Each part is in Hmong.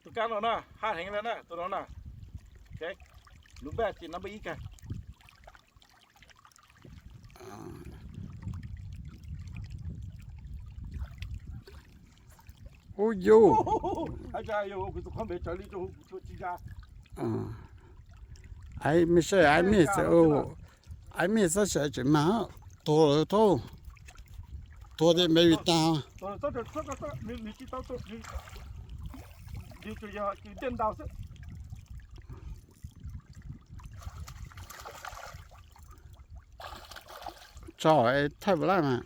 Tus kab no na, haj heev li na, tus no na. Ok, lub npaj ces no npaj ib kag. Ub yus. Haj yus, kuv tus qhov npe tsawv li rau kuv tsis ya. Ai, mej saib, ai mej txawm, ai mej txhob sawv tseem mag, tuag lawm thaub. Tuag tias npe vim tag. Tso thawj laj mas.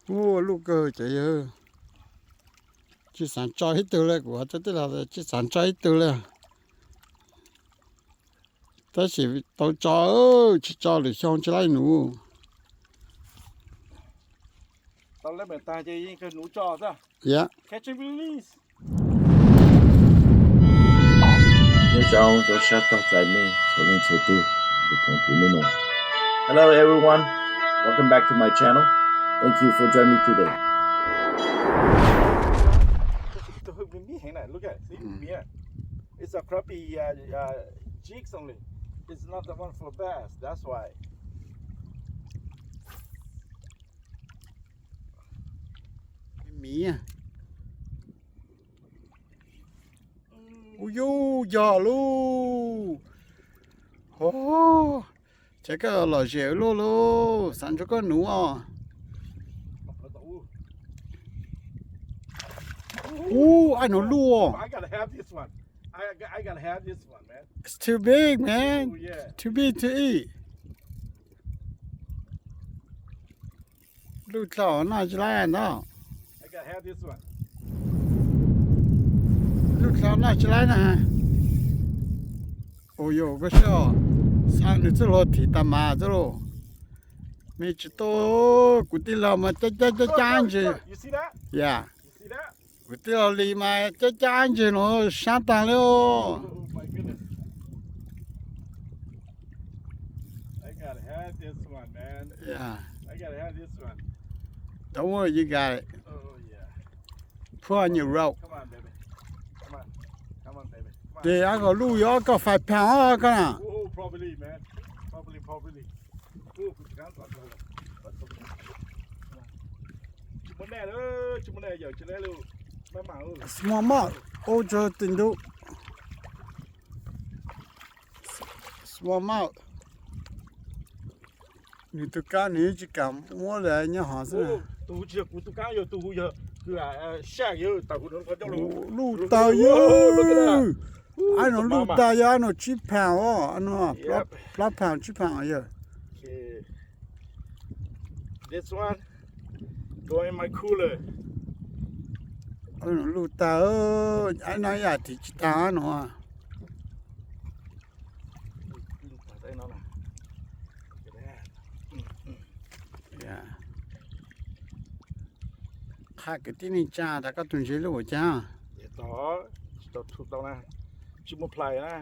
Ua luj kawg ces yawg. Tsis xav tso ib tug li, kuv hais rau tij laug tias tsis xav tso ib tug li. Tab sis tau tso, tsis tso lwm xyoo tsis laib nuv. Yog. Nyob zoo rau sab tog txais mej txhua leej txhua tug, tus koom tus nub nua. Hello everyone, welcome back to my channel. Thank you for joining me today. Look at, see, it's a crappie uh, uh, jigs only. It's not the one for bass. That's why. Miv. Ub yus, yog lauj. Ces koj lom zem luaj lauj, xav nrog koj nuv os. Ub, ai no luj. It's too big, man. Too big to eat. Luj dlhau noj tsis laib ntag. Luj dlhau noj tsis laib na. Ua yus koj saib, xa nws txoj hlua thim tas mas xwb lauj. Mej tsis tau, kuv tij laug mas cab cab cab cab ntses. Yam, kuv tij laug li mas cab cab ntses no sab tag li. Don't worry, you got it. Put on your rope. Ces a kom luj yuav kom five pound koj na. Small mouth, ua rau tim ntuj. Small mouth. Nws tus kab nws tsis kam muab li, nyob hov xwb. Tus tsis yog kuv tus kab, yog tus yog shark, yog tau kuv. Luj tawg yog, ab no luj tawg yog, ab no tsib pound os, ab no plaub pound tsib pound yog. This one go in my cooler. Ab no luj tawg, ab no yam thim tsis tag no. Qha kwv tij neej tsa tas koj tus ntses lub ua cas. Tsis tau thu tau na, tsis muaj plais na.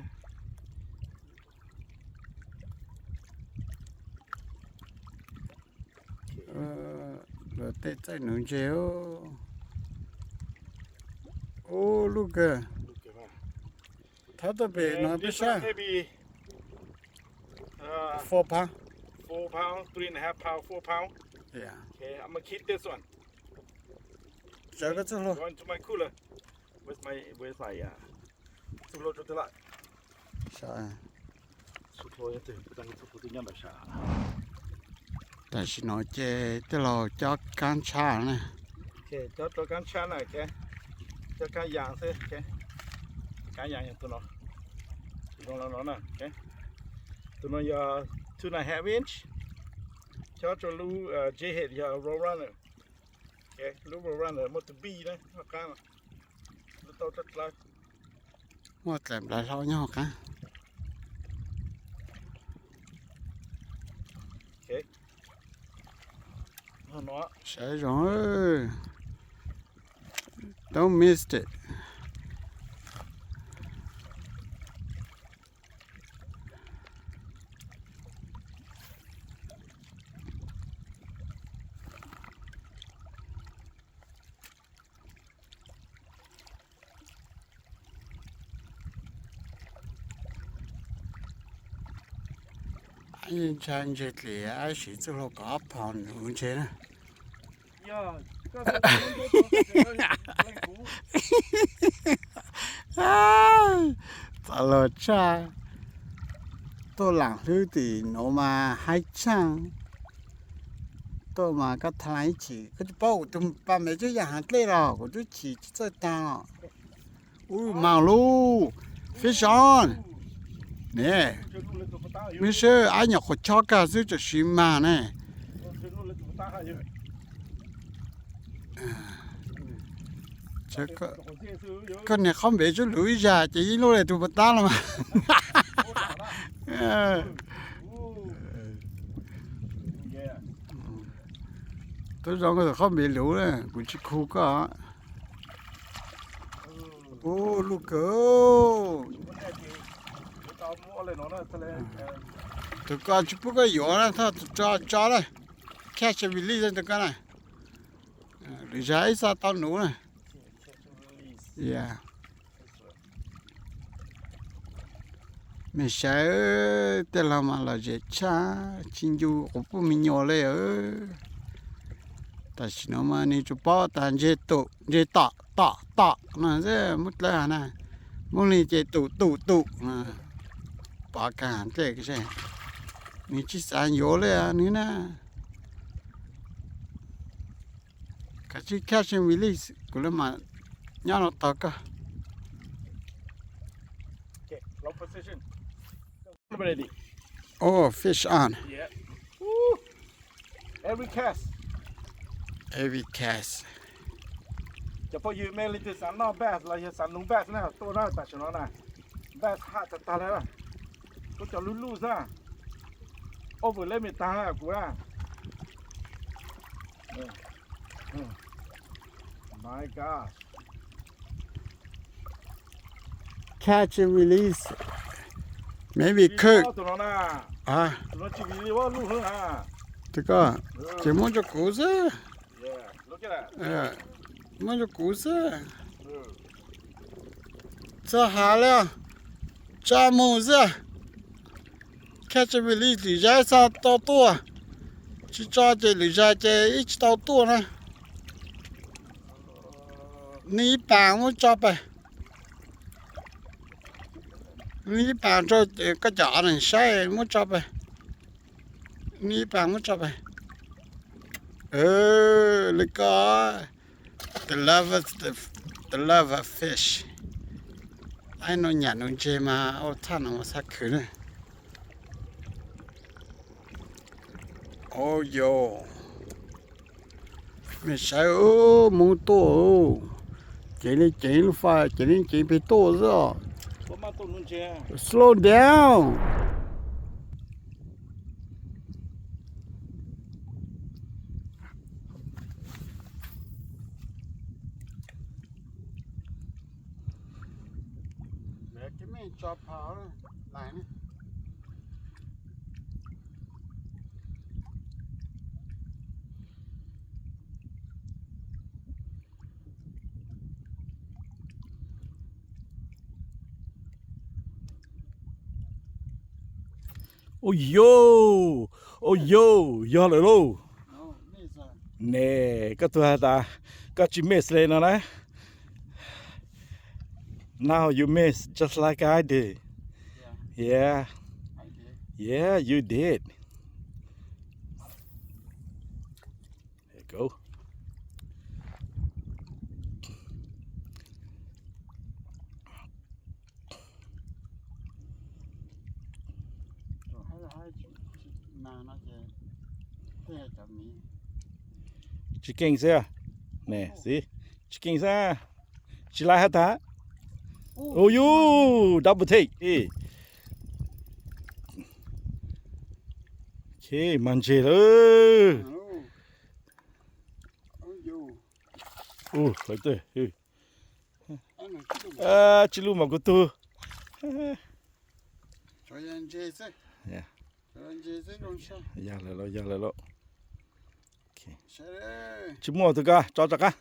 Luag tej txawj nuv ntses. Ub, luj kawg. Thawb tuaj pem no peb saib. Four pound. Four pound, three and a half pound, four pound. Yeah. Okay, I'm gonna keep this one. Tsaws koj txoj hlua. Go into my cooler. Where's my, where's my, uh, txoj hlua rau twg lawm? Txoj hlua, txoj hlua twg nyob ntawm sab. Tam sim no ces tij laug cob kab tshab na. Cob rau kab tshab na, cob kab yas xwb. Kab yas yog tus no, tus no no na. Tus no yog two and a half inch. Cob rau lub jig head yog Roadrunner. Lub Roadrunner muaj tus B na, hauv qab, lub taub dlawb dlawb. Muaj dlaim nplawv hlau nyob hauv qab. Saib zoo. Don't miss it. Ntshai ntses dlim, siv txuj hlua kom ob phaus nuv ntses na. Txaus luag tshaj. Tuaj laam hlwb tim nuav mas haib tshaaj. Tuaj mas koj tha laa ib chim, koj tsis paub kuv tus paj npe tub yaam haav dlej los kuv tub chim tsis txawj taag os. Ub, maag lub, fish on. Ne, mej sab ab nyuam qhuav chob kag xwb tam sim maag ne. Koj niag qhob npev tub luv ib zag ces ib lub le tug pas tab los mas. Tub zoo qhob npev luv na, kuv tsis khu koj. Ub, luj kawg. Tus ko tsis pub koj yuav na, thov tus tso tso na. Catch and release tus ko na. Lwm zag ib xab tau nuv na. Mej saib, tej laug mas lom zem tshaj, tsis ncu quas puj me nyuam le. Tam sim no mas nws tsuas paub tas ntseg tum ntseg tom tom tom no xwb, muab dlawb na. Muab li ces tum tum tum no. Pov kag dlej, nws tsis xav yuav li nws na. Kav tsij catch and release, kuv le maam nyob no tos koj. Oh, fish on. Every cast. Every cast. Cov phooj ywg, mej leej twg xav noj bass los yog xav nuv bass na, tuaj na, tam sim no na, bass haj tag tag le. Kuv cov luj luj xwb. Overlimit tag kuv na. My gosh. Catch and release. Maybe cook. Tus no na. Tus no tsis vim li luj hwv na. Tus ko, ces muab rau kuv xwb. Muab rau kuv xwb. Txog hav le, tso mus xwb. Catch and release, lwm zag ib xab tau tuaj. Tsis tso ces lwm zag ces ib tsis tau tuaj na. Nij ib paas muab tso pais. Nij ib paas rau koj cov neeg saib muab tso pais. Nij ib paas muab tso pais. Li ko, the love of, the love of fish. Aib, nuav nyam nuav ntseg mas ua txhaj no mas xab khwv na. Au yos, mej saib, Hmoob tuaj, ceev li ceev lub faj, ceev li ceev peg tuaj xwb os. Slow down. Ua yos, ua yos, yog lawm lauj. Ne, koj tug has tas koj tsis miss le no na. Now you miss just like I did. Yeah. Yeah, you did. There you go. Tsis keej xwb. Ne, xib, tsis keej xwb. Tsis laib hab tas. Ua yus, double take. Mag ntseg lawm. Tsis lub mas kuv tug. Yog lawm lauj, yog lawm lauj. Tsis muaj tug ko, tso rov qab.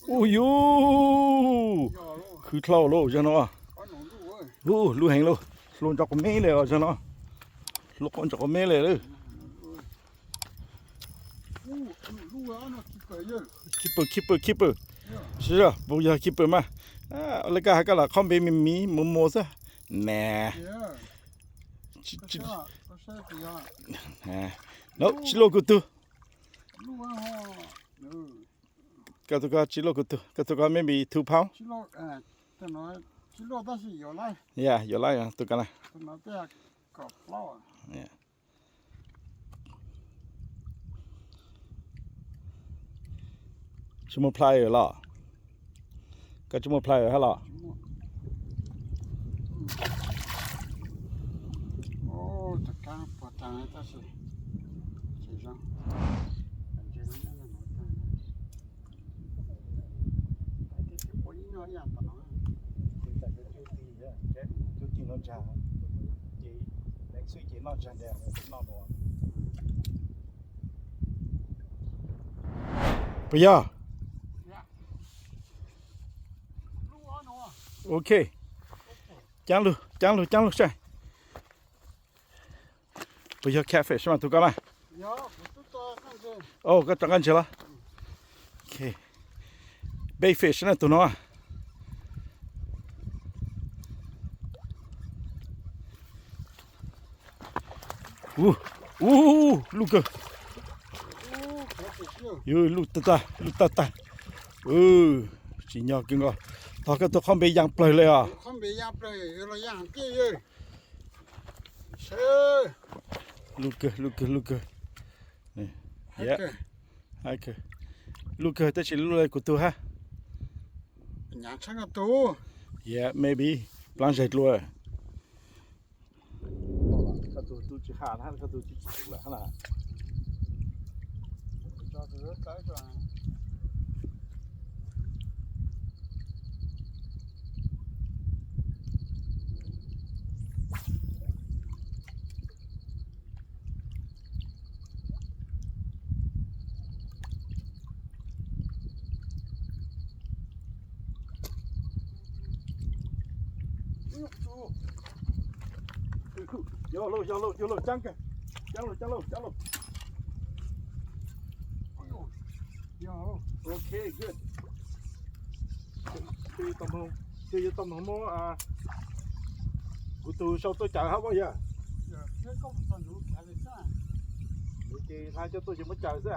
Ub yus, khwv dlhau lauj zog no. Ub, lub heev lauj, hlua ntsos quav meb li os zog no. Hlua ntsos quav meb li lawm. Keeper, keeper, keeper. Sib zog, puas yog keeper mas. Lawv koj hais koj los qhob npe me me muas muas xwb. Nah. Tsis luaj kuv tug. Koj tus koj tsis luaj kuv tug, koj tus koj maybe two pound. Yeah, yuav laj tus koj na. Tsis muaj plier los? Koj tsis muaj plier hab los? Ces next week ces noj tsag nrag noj dua. Puas yog? Ok. Caab lug, caab lug, caab lug saib. Puas yog catfish mas tus koj na? Koj tso nqaij ntseg los? Bait fish na tus no. Ub, ub, luj kawg. Yus luj tag tag, luj tag tag. Tsim nyog kawg nkaus. Tog koj tus qhob npe yaa plawg li os. Luj kawg, luj kawg, luj kawg. Luj kawg tab sis luj li kuv tug hab. Yeah, maybe. Plaab zag dlua. Koj tug tub tsis haj na, koj tug tsis tsis tus lawm hab na. Yog lauj, yog lauj, yog lauj, caab kawg. Caab lauj, caab lauj, caab lauj. Ok, good. Tes yuav tau moog muab kuv tug sau tuaj cawv hab puas yog? Ces hla coj tuaj ces muab cawv xwb.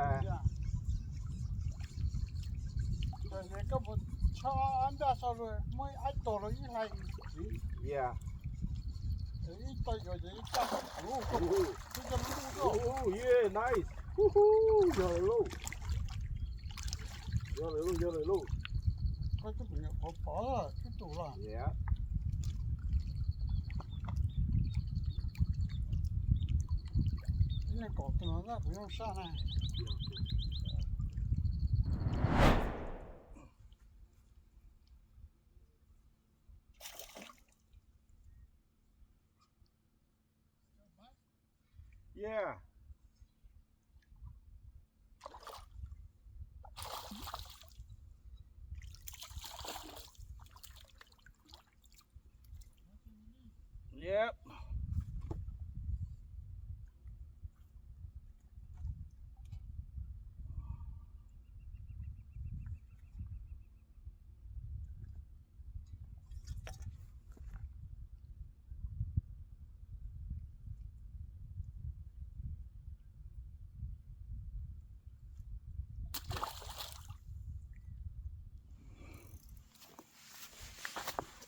Koj mus tshab ntaj sau muab ib tog los ib hlais. Yeah. Yeah, nice. Yog lawm lauj. Yog lawm lauj, yog lawm lauj. Koj tub kuv nyuam qhuav pom ib tug los. Ib leeg kom tus no kuv yeej sab na. Yeah. Yep.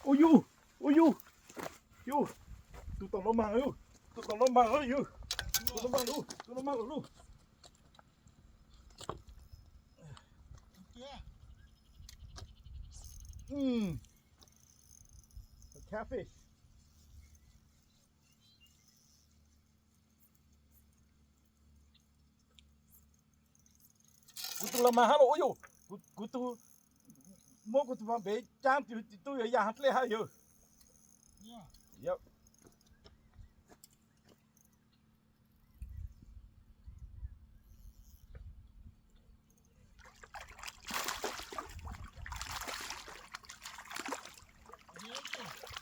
Ua yus, ua yus, yus, tus tom no mas yus, tus tom no mas yus, tus no mas lug, tus no mas lug. Catfish. Kuv tus los mas hab los ua yus, kuv tus, muab kuv tus mas npev caab tus yuav ya dlej hab yus.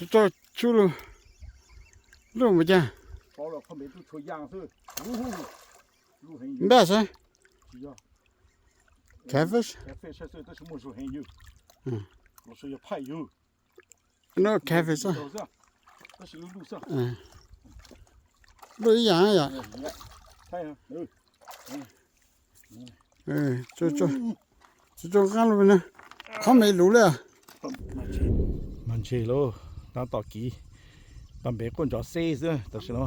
Tso tso tsuj lug, lug mus cas? Npaj saib. Catfish. No catfish. Lug ib yaam yom. Tso tso qaab lug na. Qhov me luv le. Mag ntseg lauj, tab tom kiv, tau npev quaj ntsov xeb xwb tam sim no.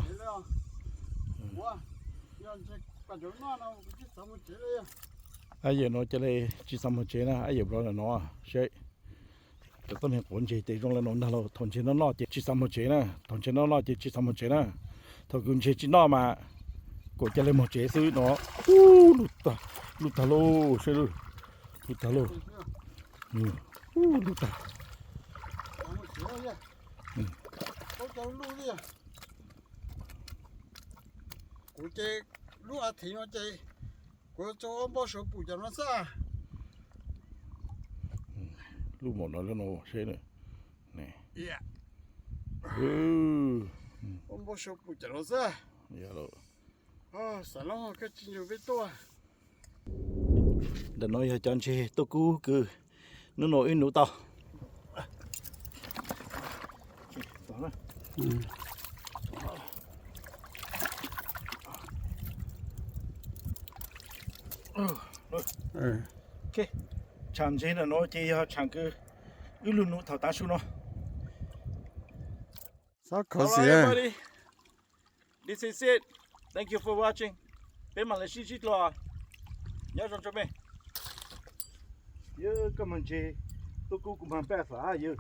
Ab yawm no ca le tsis xav moog tsev na, ab yawm nplog no saib. Cov tuab neeg quav ntseg ces zoo le nuav ntag lauj, thaum ntseg noj noj ces tsis xav moog tsev na, thaum ntseg noj noj ces tsis xav moog tsev na. Thaum kuv ntseg tsis noj mas kuv ca le moog tsev xwb no. Ub, lug tag, lug tag lauj, saib lug, lug tag lauj, ub, lug tag. Lub li, kuv ces lub a thiv no ces kuv tso ob npoj saum pum cov no xwb. Lub mom no lub no seb na. Ob npoj saum pum cov no xwb. Xav loj koj tsis nrog peb tuaj. Ntawm no yog cov ntses tuaj kub kws hnub no wb nuv tau. Tshav ntses ntawm no ces yog tshav kws wb lug nuv thaum tav su no. Xab khov xis. This is it. Thank you for watching. Peb mam li sib ntsib dlua. Nyob zoo tsoom me. Yog koj mag ntses tuaj kub kuv mag npaj xwb yog.